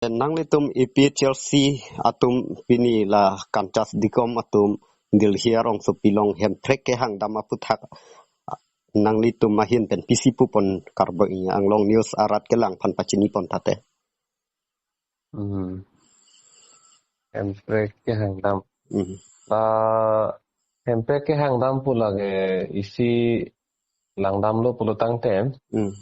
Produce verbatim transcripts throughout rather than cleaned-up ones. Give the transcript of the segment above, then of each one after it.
Nanglitum A P H L C atum pini la Kanchas Dikom atum Delhi arongsopi along hemprek kehangdam aputhak nanglitum ahin pen pisi pupon Karbi Anglong News arat kelang aphan pachini pon tha te. Hmm. Hemprek kehangdam. Hmm. Ah, hemprek kehangdam pu lake isi langdamlo pulo tangte. Hmm.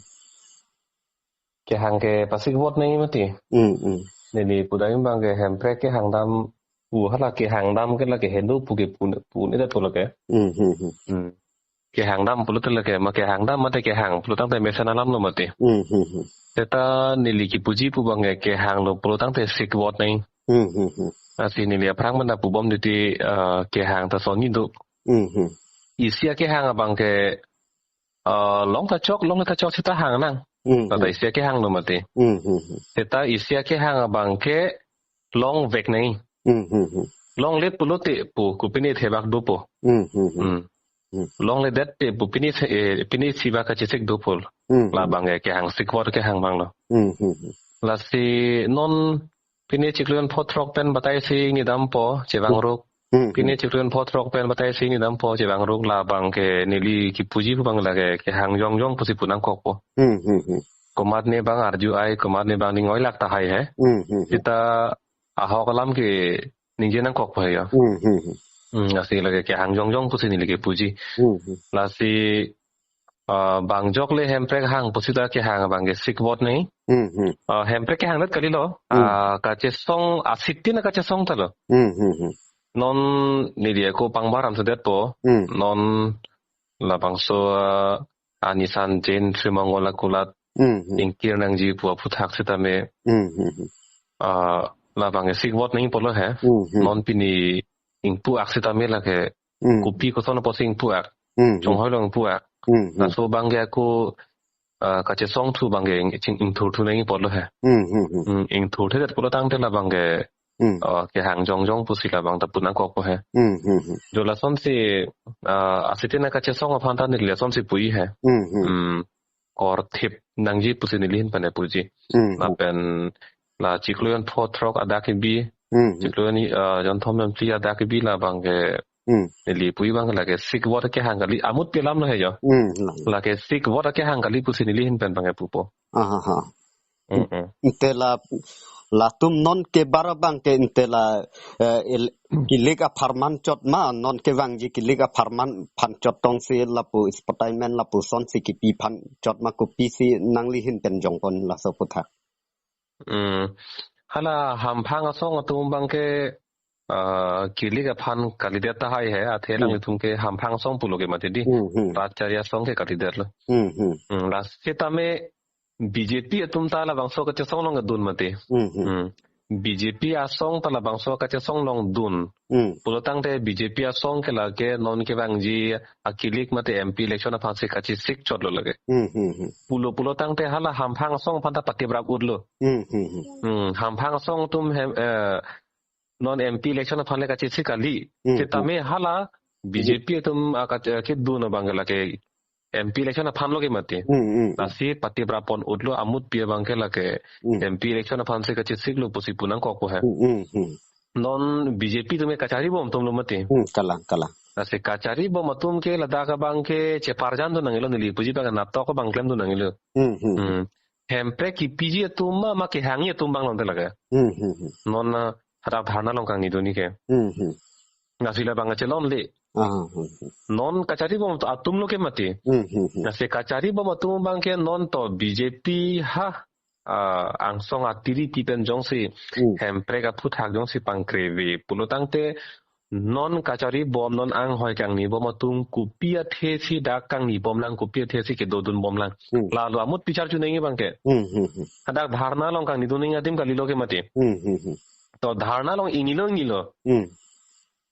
Kehang ke pasik vot nai mati. Hmm, hmm. Neli pudam abang ke hemprek kehangdam pu hala kehangdam ke lake helo pu ke pun pun ida pu lake. Hmm, hmm, hmm. Hmm. Kehangdam pulote lake ma kehangdam mate kehang pulo tangte mesen alamlo mati. Hmm, hmm, hmm. Seta neli kipuji pu abang ke kehanglo pulo tangte sik vot nai. Hmm, hmm, hmm. Lasi neli aphrang mana pubom titi, eh, kehang ta sonni do. Hmm, hmm. Isi akehang abang ke, eh, long ta chok, longle ta chok seta hang nang. Hmm, hmm. Tata isi akehanglo mati. Hmm, hmm, hmm. Seta isi akehang abang ke longvek nai. Hmm, hmm, hmm. Longlet pulote pu kopine thebak dopo. Hmm, hmm, hmm. Hmm. Hmm. Longledet te pu pine the, eh, pine thibak kachesik dopo. Hmm, hmm. Labang ke kehang sik vot kehang abanglo. Hmm, hmm, hmm. Lasi non pine chiklo jon pho throk pen batai si nidampo chevang ruk. Hmm, hmm. Pine chiklo jon pho throk pen batai si nidampo chevang ruk labang ke neli kipuji pu abang lake kehang jongjong pusi pu nangkokpo. Hmm, hmm, hmm. Komatne abang arju ai, komatne abang ning oilak tahai he. Hmm, hmm, hmm. Seta ahok alam ke ningje nangkokpo he ya. Hmm, hmm, hmm. Hmm, lasi lake kehang jongjong pusi neli kipuji. Hmm, hmm. Lasi, ah, bang jok le hemprek hang pusi ta kehang abang ke sik vot nai. Hmm, hmm. Ah, hemprek kehangdet kalilo. Hmm. Ah, kachesong asitin kachesong talo. Hmm, hmm, hmm. Non neli ako pangbar amsedetpo. Hmm. Non labangso, ah, Anisan Jain Sri Mongol akulat. Hmm, hmm. Ingkir nangji pu aputhak sitame. Hmm, hmm, hmm. Ah, labang ke sik vot nai pulo he. Hmm, hmm. Non pini ingpu-ak sitame lake. Hmm. Kopi koson apotsi ingpu-ak. Hmm, hmm. Chonghoi along ingpu-ak. Hmm, hmm. Laso abang ke ako, ah, kachesong thu abang ke ing-, ching ingthur thu nai pulo he. Hmm, hmm, hmm. Hmm, ingthurthedet pulo tangte labang ke Hmm. Oh, kehang jongjong pusi labang ta pu nangkokpo he. Hmm, hmm, hmm. Jo lasonsi, ah, asitin kachesong aphan ta neli lasonsi puji he. Hmm, hmm. Hmm. Korthip nangji pusi neli ahin pen puji. Hmm, hmm. Lapen la chiklo jon pho throk adak kebi. Hmm, hmm. Chiklo jon, ah, jon thom jon phli adak kebi labang ke. Hmm. Neli puji abang lake sik vot kehang kali amutpi alamlo he jo. Hmm, hmm. Lake sik vot kehang kali pusi neli ahin pen abang pupo. Aha, ha. Mm-mm. Ante la, latum non kebar abang ke ante la, eh, il-, kilik apharman chot ma, non kevangji kilik apharman aphan chot tongsi lapu sportsman lapuson si kipi aphan chot ma kopisi nangli ahin pen jongpon laso aputhak. Mm. Hala hamphang asong atum abang ke, ah, kilik aphan kalidet tahai he, athe Hmm. alanglitum ke hamphang asong pulo ke mati di. Hmm, hmm. Rat chari asong ke kalidetlo. Hmm, hmm. Hmm, la sitame B J P atum ta labangso kachesong along kedun mati. Hmm, hmm. Hmm. B J P asong ta labangso kachesong along dun. Hmm. Pulo tangte B J P asong ke lake non kevangji akilik mate M P election aphansi kachesik chotlo lake. Hmm, hmm, hmm. Pulo, pulo tangte hala hamphang asong aphan ta patiprap utlo. Hmm, hmm, hmm. Hmm, hamphang asong atum hem, eh, non M P election aphan le kachesik kali. Hmm, hmm. Sitame hala B J P atum, ah, kach-, eh, kedun abang ke lake M P election aphanlo ke mati. Hmm, hmm, hmm. Lasi patiprap pon utlo amutpi abang ke lake Hmm. M P election aphansi kachesiklo pusi pu nangkokpo he. Hmm, hmm, hmm. Non B J P atum ke kachari bom atumlo mati. Hmm, kalang, kalang. Lasi kachari bom atum ke ladak abang ke cheparjan dun nanglo neli puji abang natok abang klemdun nanglo. Hmm, hmm, hmm. Hmm. Hemprek kipiji atum ma, ma kehangji atum abanglo ante lake. Hmm, hmm, hmm. Non, ah, hadak dharna along kangnidunji ke. Hmm, hmm. Lasi labang chelongle. Ah, hmm, hmm. Non kachari bom atumlo ke mati. Hmm, hmm, hmm. Lasi kachari bom atum abang ke non to B J P ha, ah, angsong atiri pi pen jongsi Hmm. hemprek aphuthak jongsi pangkreve pulo tangte non kachari bom non anghoi kangni bom atum kopi athesi dak kangni bomlang, kopi athesi kedodun bomlang. Hmm. Lalo amut pichar chunengji abang ke. Hmm, hmm, hmm. Hadak dharna along kangnidun nangji adim kalilo ke mati. Hmm, hmm, hmm. To dharna along ingnilo ingnilo. Hmm.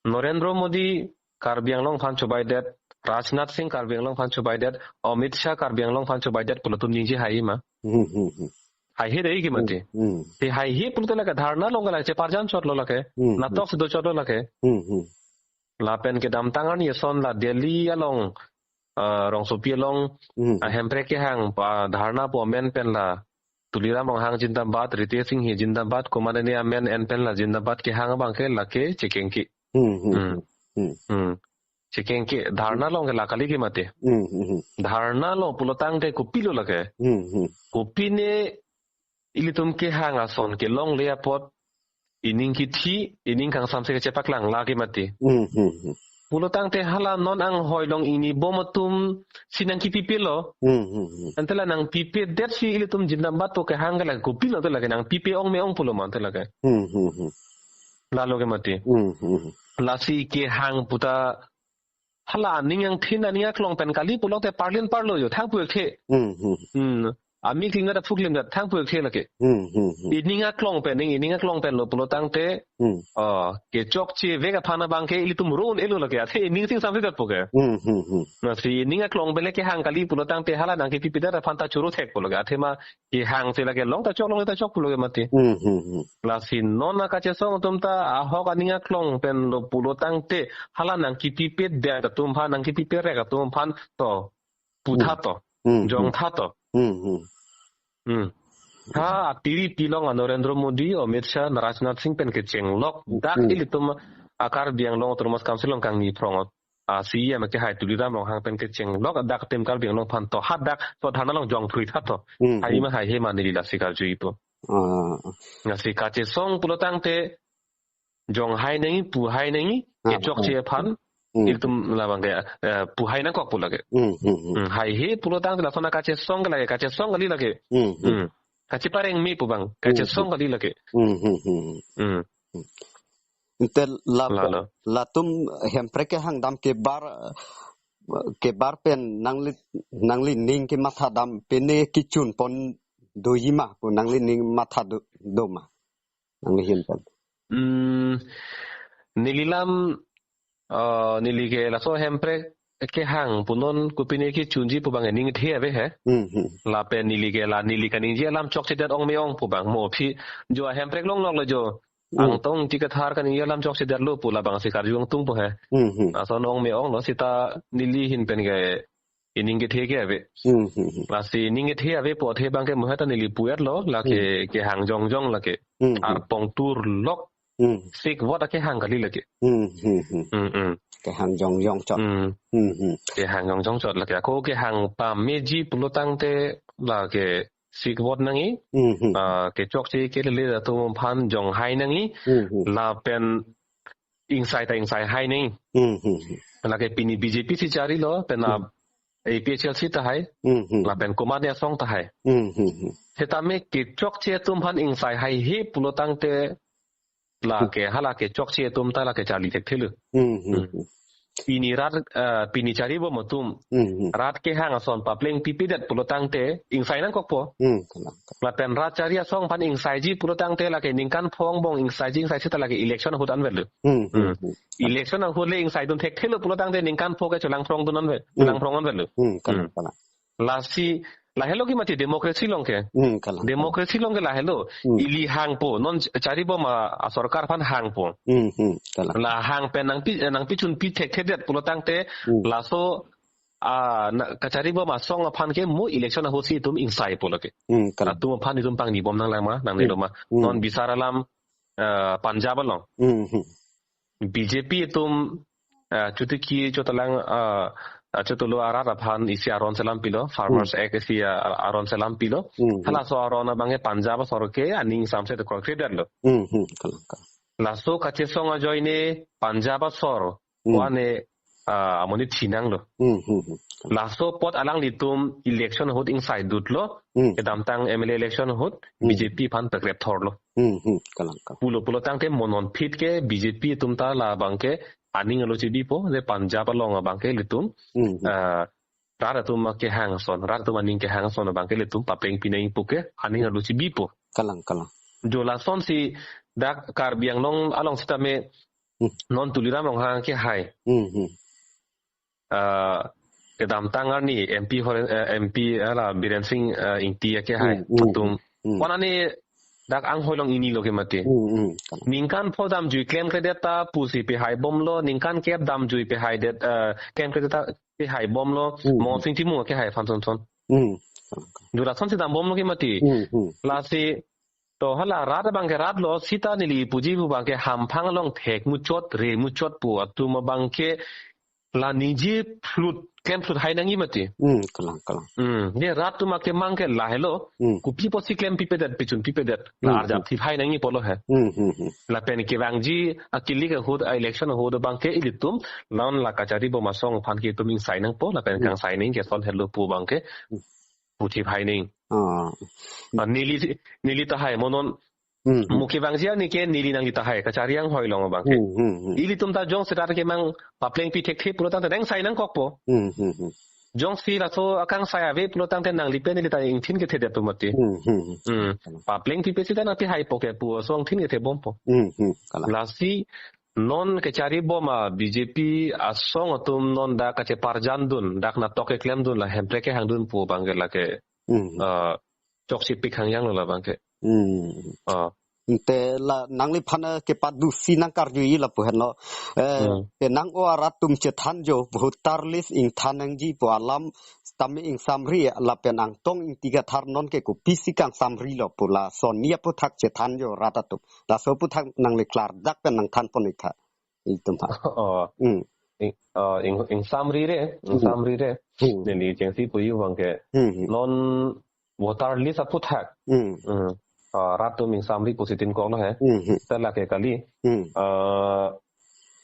Narendra Modi Karbi Anglong aphan chobaidet, Rajnath Singh Karbi Anglong aphan chobaidet, Amit Shah Karbi Anglong aphan chobaidet pulo atum ningje hai ma. Hmm, hmm, hmm. Haihe dei ke mati. Hmm, hmm. Te haihe pulote lake dharna along lake cheparjan chotlo lake. Hmm, hmm. Natok si do chotlo lake. Hmm, hmm. Lapen kedamtang arni ason la Delhi along, ah, rongsopi along, Hmm, ah, hmm. hemprek kehang pa dharna pu amen pen la Tuliram Ronghang jindabad, Ritesh Enghi jindabad, komatne amen en pen la jindabad kehang abangke lake chekengke. Hmm, hmm, Hmm. hmm, hmm. Hmm. Chekengke, dharna along ke la kali ke mati. Hmm, hmm, hmm. Dharna lo pulotangte kopilo lake. Hmm, hmm. Kopine ilitum kehang ason kelongle apot ining kithi, ining kangsamse kachepaklang lake mati. Hmm, hmm, hmm. Pulotangte hala non anghoi long ingnibom atum si nangkipipelo. Hmm, hmm, hmm. Ante la nangpipedetsi ilitum jindabad pu kehang ke lake kopilo ante lake nangpipe ong me ong pulo ma ante lake. Hmm, hmm, hmm. Lalo ke mati. Hmm, hmm, hmm. Lasi kehang puta hala aning angthin aning aklong pen kali pulote parlin parlo jo thangpu ekthe. Hmm, hmm. Hmm. Ami klinga da phuklim da thangpu ekthe lake. Hmm, hmm, hmm. Ining aklong pen, ning ining aklong pen lo pulotangte. Hmm. Oh, kechokche vek aphan abangke ilitum ro un-elo lake. Athe ining sing samse dat puke. Hmm, hmm, hmm. Lasi ining aklong pen le kehang kali pulotangte hala nangkipipedet aphan ta choro thek pulo ke. Athema kehang si lake long ta chok long ta chok pulo ke mati. Hmm, hmm, hmm. Lasi non akachesong atum ta ahok aning aklong pen lo pulotangte hala nangkipipedet atum aphan nangkipiperek atum aphan to putha to. Hmm, hmm. Jongtha to. Hmm, hmm. Hmm. Ha, atiri pilong a Narendra Modi, Amit Shah, Rajnath Singh pen kechenglok. Dak Hmm. ilitum a Karbi Anglong Autonomous Council along kangni phrong a C E M kehai Tuliram Ronghang pen kechenglok. Dak tim Karbi Anglong aphan to. Hadak to dharna along jongthui tha to. Hmm, Hai hmm. ma haihe ma neli lasi karju ipo. Ah. Lasi kachesong pulotangte jonghai nangji, puhai nangji, Ah, kechokche ah. aphan, Hmm. ilitum labang ke, eh, puhai nangkok pu lake. Hmm, hmm, hmm. Hmm, haihe pulotangte lason akachesong ke lake, kachesong kali lake. Hmm, hmm. Hmm. Kachepareng me pu abang, Hmm, kachesong hmm. kali lake. Hmm, hmm, hmm, hmm. Hmm. Ante la Lalo. latum Hemprek kehang dam kebar, kebar pen nangli, nangli ning kematha dam pine kechun pon doji ma, pu nangli ning matha do, do ma. Nangli hin pen. Hmm, neli lam, eh, neli ke laso Hemprek kehang punon kopine kechunji pu abang ning the ave he. Hmm, hmm. Lapen neli ke la neli kaningje alam chokchedet ong me ong pu abang mo aphi jo a Hemprek longlok le jo. Hmm. Angtong Ingti Kathar kaningje alam chokchedetlo pu labang si karju angtung po he. Hmm, hmm. Lason ong me ong lo seta neli hin pen ke ining kethe ke ave. Hmm, hmm, hmm. Lasi ining kethe ave po athe abangke mo heta neli pu-etlo lake Hmm. kehang jongjong lake. Hmm, hmm. Arpong turlok Hmm. sikvot akehang kali lake. Hmm, hmm, hmm. Hmm, hmm. Kehang jongjong chot. Hmm. Hmm, hmm. Kehang jongjong chot lake. Ako kehang pameji pulotangte lake sikvot nangji. Hmm, hmm. Ah, kechokche kelele atum aphan jonghai nangji. Hmm, hmm. Lapen ingsai ta ingsaihai nangji. Hmm, hmm, hmm. Lake pini B J P si charilo, pen Hmm. A P H L C tahai, Hmm, hmm. lapen komatne asong tahai. Hmm, hmm, hmm. Setame kechokche atum aphan ingsaihaihe pulotangte lake Hmm. hala kechokche atum ta lake charli thekthelo. Hmm, hmm, Hmm. hmm. Pini rat, eh, pini charibom atum, Hmm, hmm. rat kehang ason papleng pipedet pulotangte ingsai nangkokpo. Hmm, kalang. Lapen rat chari asong aphan ingsaiji pulotangte lake ningkan pho angbong ingsaiji ingsai seta lake election ahut anvetlo. Hmm, hmm, Hmm. hmm. Election ahut le ingsaidun thekthelo pulotangte ningkan pho ke cholangphrongdun anvet, Hmm. cholangphrong anvetlo. Hmm, kalang, Hmm. kalang. Lasi, lahelo ke mati democracy along ke. Hmm, kalang, kalang. Democracy along ke lahelo. Hmm. Ili hangpo, non ch-, charibom a, a sorkar aphan hangpo. Hmm, hmm, kalang. La hang pen nangpi, nangpichunpi thekthedet pulotangte, Hmm. laso, ah, na, kacharibom asong aphan ke mo election ahut si itum ingsai pu lake. Hmm, kalang. Latum aphan itum pangnibom nanglang ma, nangne Hmm. lo ma. Hmm. Non bisar alam, ah, Punjab along. Hmm, hmm. B J P atum, ah, chotiki chotalang, ah, ah, chotolo arat aphan isi aron selam pilo, Farmers Hmm. Act isi, ah, aron selam pilo. Hmm, hmm. Halaso aron abangke Punjab asor ke aning samse to konkret lo. Hmm, hmm, kalang, kalang. Laso kachesong ajoine Punjab asor Hmm. ko-an ne, ah, amonit thinanglo. Hmm, hmm, hmm. Laso apot alanglitum election ahut ingsaidutlo, Hmm. kedamtang M L A election ahut Hmm. B J P aphan pakrep thorlo. Hmm, hmm, kalang, kalang. Pulo pulotangte mo non aphi ke B J P atum ta labangke aning arlo chibipo, le Punjab along abangke ilitum, Hmm, hmm. ah, rat atum akehang ason, rat atum aning kehang ason abangke ilitum papleng pi nangji pu ke aning arlo chibipo. Kalang, kalang. Jo lasonsi dak Karbi Anglong along setame Hmm. non Tuliram Ronghang kehai. Hmm, hmm. Ah, kedamtang arni M P Horen, eh, M P ala Biren Singh, eh, Ingti akehai Hmm, hmm, atum. Hmm. Ko-an ne dak anghoi long ingnilo ke mati. Hmm, hmm. Ningkan pho damjui klemkredet ta pusi pehaibomlo, ningkan kep damjui pehaidet, eh, klemkredet ta pehaibomlo, Hmm. Mohon Singh Timung akehai aphan sonson. Hmm. Kalang, kalang. Jura son si dambomlo ke mati. Hmm, hmm. Lasi to hala rat abangke rat lo seta neli puji pu abangke hamphang along thek muchot, re muchot pu atum abangke la ningje phlut, klem phlut hai nangji mati. Hmm, kalang, kalang. Hmm, ne rat atum akemang ke lahelo. Hmm. Kopi pusi klem pipedet, pichun pipedet. La Hmm, arjap hmm. thip hai nangji pulo he. Hmm, hmm, hmm. Lapen kevangji akilik ahut, a-election ahut abangke ilitum non la kachari bom asong aphan ke itum ingsai nangpo, lapen Hmm. kangsai nangji ke ason helo pu abangke Hmm. puthip hai nangji. Ah. Ah, neli, neli tahai mo non Hmm, hmm. mo kevangji arni ke neli nangji tahai, kachari anghoi along abangke. Hmm, hmm, hmm. Ilitum ta jongsi rat akemang papleng pi thekthe pulo tangte nang sai nangkokpo. Hmm, hmm, hmm. Jongsi laso akangsai ave pulo tangte nangli pen neli ta ingthin kethedet pu mati. Hmm, hmm, hmm. Hmm. Papleng pipe seta nangpi haipo ke pu ason ingthin kethe bompo. Hmm, hmm. Kalang. Lasi non kachari bom a-B J P asong atum non dak kacheparjandun, dak natok keklemdun, la hemprek kehangdun pu abangke lake Hmm. ah, choksipik hangjang lo labangke. Hmm. Ah. Ante la nangliphan, eh, kepado si nangkarjuji lapu henlo. Eh, Hmm. penang o arat atum chethanjo, voter list ingthan nangji pu alam tame ingsamri lapen Angtong Ingti Kathar non ke kopisi kangsamrilo pu lason ni aputhak chethanjo rat atum. Laso aputhak nangli klardak pen nangthan pon ik tha. Itum ha. Oh. Hmm. Ing, ah, ing, ingsamri re, Hmm. ingsamri re. Hmm. Neli chengsi puji abangke. Hmm, hmm. Non voter list aputhak. Hmm. Hmm. Ah, rat atum ingsamri pusi tin koklo he. Hmm, hmm. Seta lake kali. Hmm. Ah,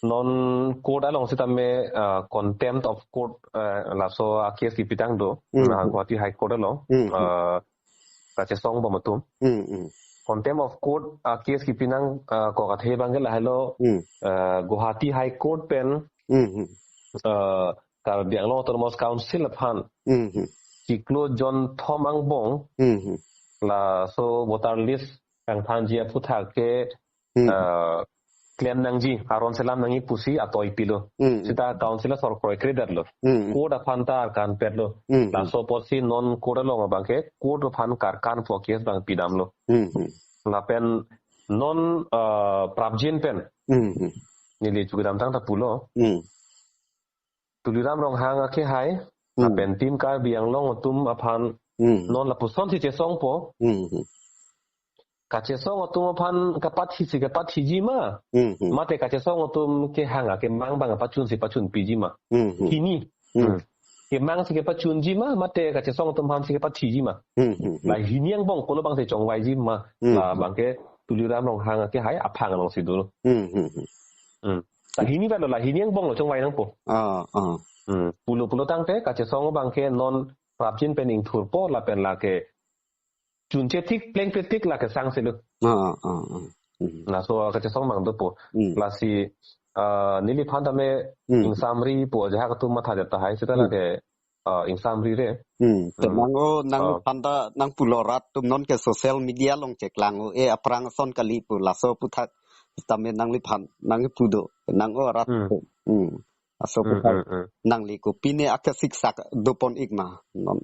non court along sitame, ah, contempt of court, ah, laso a-case kipitang do. Hmm, Ah, hmm. Guwahati High Court along. Hmm, hmm. Ah, kachesong bom atum. Hmm, hmm. Contempt of court a-case kipinang, ah, kok athe abangke lahelo. Hmm. Ah, Guwahati High Court pen, Hmm, hmm. ah, Karbi Anglong Autonomous Council aphan Hmm, hmm. chiklo jon thom angbong Hmm, hmm. laso voter list kangthanji aputhak ke Hmm. ah, klem nangji, aron selam nangji pusi atoi pilo. Hmm. Seta council asor kroikredetlo. Hmm. Court aphan ta arkan petlo. Hmm. Laso apotsi non court along abangke court aphan karkan pu a-case abang pidamlo. Hmm. Lapen non, ah, prapjin pen Hmm. neli chukidamtang ta pulo. Hmm. Tuliram Ronghang akehai, Hmm. lapen Team Karbi Anglong atum aphan Hmm. non lapusonsi chesongpo. Hmm. Kachesong atum aphan kapathisi kapathiji ma? Hmm. Mate kachesong atum kehang akemang abang pachunsi pachunpiji ma? Hmm. Hini. Hmm. Hmm. Kemangsi kepachunji ma? Mate kachesong atum aphansi kepathiji ma? Hmm. Hmm. La hini angbong kolo abangsi chongvaiji ma? Hmm. Labangke Tuliram Ronghang akehai aphang alongsi dolo. Hmm. Hmm. Hmm. Hmm. La hini ba lo, la hini angbong lo chongvai nangpo. Ah, ah. Hmm. Pulo pulo tangte kachesong abangke non prapjin pen ingthurpo lapen lake chunche tik plengple tik lake sangselo. Ah, ah, ah. Hmm. Laso kachesong abang dopo. Hmm. Lasi, ah, neliphan tame Hmm. ingsamri pu ajahak atum mathadet tahai seta Hmm. lake ah, ingsamri re. Hmm. Te Hmm. nang o, nang Ah. phan ta nang pulo rat atum non ke social media along cheklang o, eh, aphrang ason kali pu laso aputhak tame nangliphan nang pu do nang o rat Hmm. atum. Hmm. Laso Hmm, aputhak hmm, hmm. nangli kopine akasiksak dopon ik ma non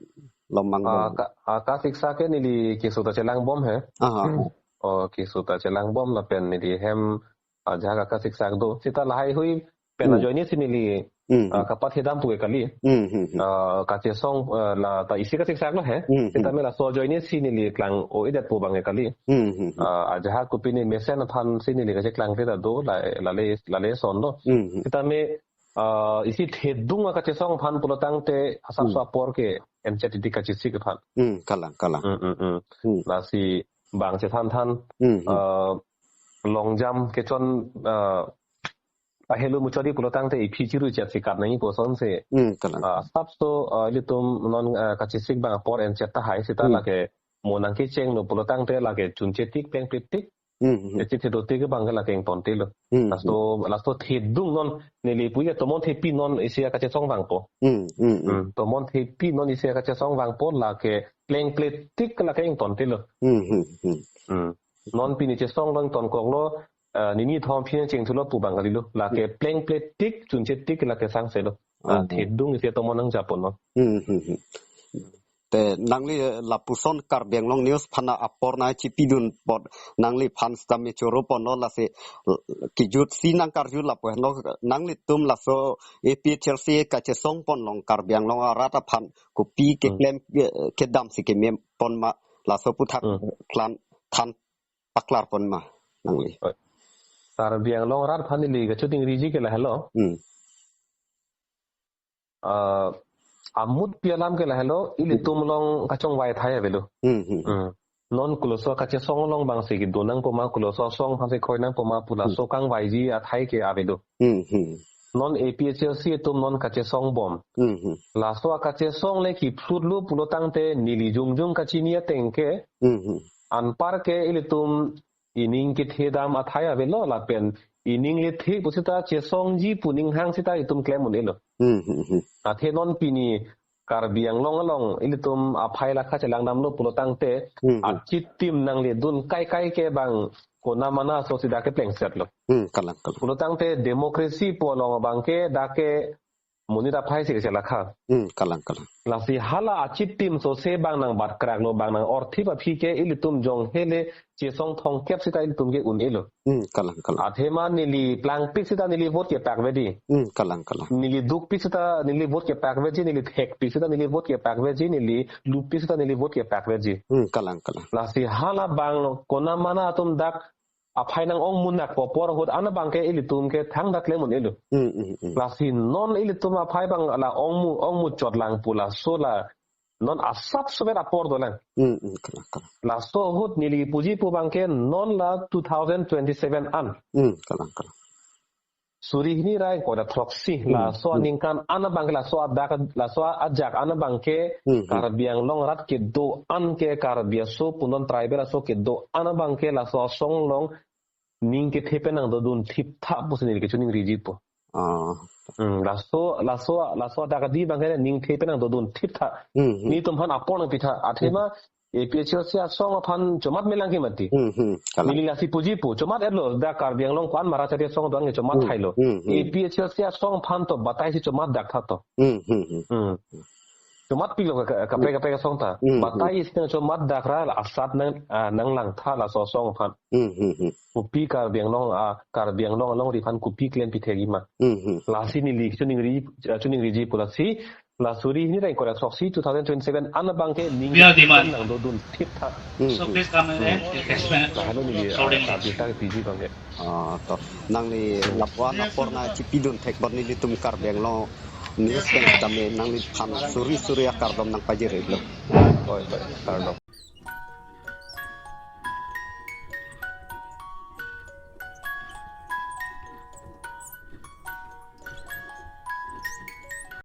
lomang Ah, dong. ka, ah, kasiksak ke neli keso ta chelang bom he. Aha. Hmm. Oh, keso ta chelang bom lapen neli hem ajahak akasiksak do. Seta lahai hui pen Hmm. ajoine si neli, Hmm. ah, kapathedam pu ke kali. Hmm, hmm, hmm. Ah, kachesong, ah, la ta isi kasiksak lo he. Hmm, hmm. Seta me laso ajoine si neli klang-o-edet pu abang ke kali. Hmm, hmm, hmm. Ah, ajahak kopine mesen aphansi neli kacheklang te ta do la, lale, lale ason do. Hmm, hmm. Seta me, ah, isi thedung akachesong aphan pulo tangte asapso Hmm. apor ke enchet titi kachesik aphan. Hmm, kalang, kalang. Hmm, hmm, hmm. Hmm. Lasi bang chethan than, Hmm, hmm. ah, longjam kechon, ah, ahelo muchot di pulo tangte iphi chiru chet si kap nangji pu asonsi. Hmm, kalang. Ah, asapso, ah, ilitum non, ah, kachesik abang apor enchet tahai seta Hmm. lake mo nangkechenglo pulo tangte lake chunche tik plengple tik. Hmm, hmm. Eche thedo tik abang ke lake ingtontelo. Hmm, Laso, hmm. laso thedung non neli pu ke tomon thepi non isi akachesong vangpo. Hmm, hmm, hmm. Hmm, tomon thepi non isi akachesong vangpo lake plengple tik lake ingtontelo. Hmm, hmm, hmm. Hmm. Non pini chesong lo ingtonkoklo, eh, nini thom phin chengthulo pu abang kalilo. Lake Hmm. plengple tik, chunche tik lake sangselo. Ah, Hmm. thedung isi tomon nangjaponlo. Hmm, hmm, hmm. Te nangli, eh, lapuson Karbi Anglong News aphan apor nangchipidun apot nangliphan sitame choro ponlo lasi, eh, kejut si nangkarju lapu henlo nanglitum laso A P H L C kachesong pon along Karbi Anglong arat aphan kopi Hmm. keklem, eh, kedam si keme pon ma laso aputhak Hmm. klan than paklar pon ma nangli. Karbi Anglong arat aphan neli kachoningriji ke lahelo. Hmm. Ah, amutpi alam ke lahelo, ilitum along kachongvai athai avelo. Hmm, hmm. Hmm. Non koloso kachesong along abang si kedo nangpo ma, koloso asong aphan si kroi nangpo ma pu laso Hmm. kangvaiji athai ke avelo. Hmm, hmm. Non A P H L C atum non kachesong bom. Hmm, hmm. Laso akachesong le kephlutlo pulo tangte neli jongjong kachini ateng ke Hmm, hmm. anpar ke ilitum ining kethe dam athai avelo lapen ining lethe pusita chesongji pu ning hang sita itum klem un-elo. Hmm, hmm, hmm. Athe non pini Karbi Anglong along ilitum aphai lakha chelang damlo pulo tangte Hmm, hmm. achitim nangledun kaikai ke abang kona mana aso si dak keplengsetlo. Hmm, kalang, kalang. Pulo tangte democracy pu along abang ke dak ke monit aphai si kachelakha. Hmm, kalang, kalang. Lasi hala achitim sose abang nangbatkraklo, abang nang-orthip aphi ke ilitum jong hele chesong thomkep sita ilitum ke un-elo. Hmm, kalang, kalang. Athema neli plangpik sita neli vote kepakvedi. Hmm, kalang, kalang. Neli dukpik sita neli vote kepakvedi, neli thekpik sita neli vote kepakvedi, neli lupik sita neli vote kepakvedi. Hmm, kalang, kalang. Lasi hala abang kona mana atum dak aphai nang-ong munak po apor ahut an abang ke ilitum ke thangdak klem un-elo. Hmm, hmm, hmm. Lasi non ilitum aphai abang la ongmu, ongmu chotlang pu laso la non asap sobet apor dolang. Hmm, hmm, kalang, kalang. Laso ahut neli puji pu abang ke non la two thousand twenty-seven an. Hmm, kalang, kalang. Suri hini ra ingkoi ra throksi. Hmm, laso hmm. Aningkan an abang ke laso adak, laso ajak an abang ke Hmm, hmm. Karbi Anglong arat kedo an ke Karbi aso pu non tribal aso kedo an abang ke laso asong along ning kethe pen nangdodun thiptha pusi neli kachoningriji po. Ah. Hmm, laso, laso, laso adak adi abang ke ning kethe pen nangdodun thiptha. Hmm, hmm. Nelitum aphan apor nangpitha. Athema Hmm. A P H L C asong aphan chomat melang ke mati. Hmm, hmm. Kalang. Neli lasi puji pu. Chomat etlo dak Karbi Anglong ko-an Marachari asong do-an ke chomat Hmm, thailo. Hmm, hmm. A P H L C asong aphan to batai si chomat daktha to. Hmm, hmm, hmm. Hmm. Chomatpilo ka, ka, kaprek kaprek asong ta. Hmm, hmm. Batai isi nangchomat dakra la asat nang, ah, nanglangtha laso asong aphan. Hmm, hmm, hmm. Kopi Karbi Anglong, ah, Karbi Anglong alongri aphan kopi klem pithegi ma. Hmm, hmm. Lasi neli choningri, ah, choningriji pu lasi la suri hini ra ingkoi ra throksi two thousand twenty-seven an abang ke ning We are demand. Nangdodun thiptha. Hmm, So hmm. Please come and Hmm. Explain Lahelo neli, ah, accordingly. Tabita piji abang ke. Ah, to. Nangli lapu-an apor nangchipidun thek apot nelitum Karbi Anglong News pen tame nangliphan suri suri akardom nangpajirlo. Oi, oi, kardom.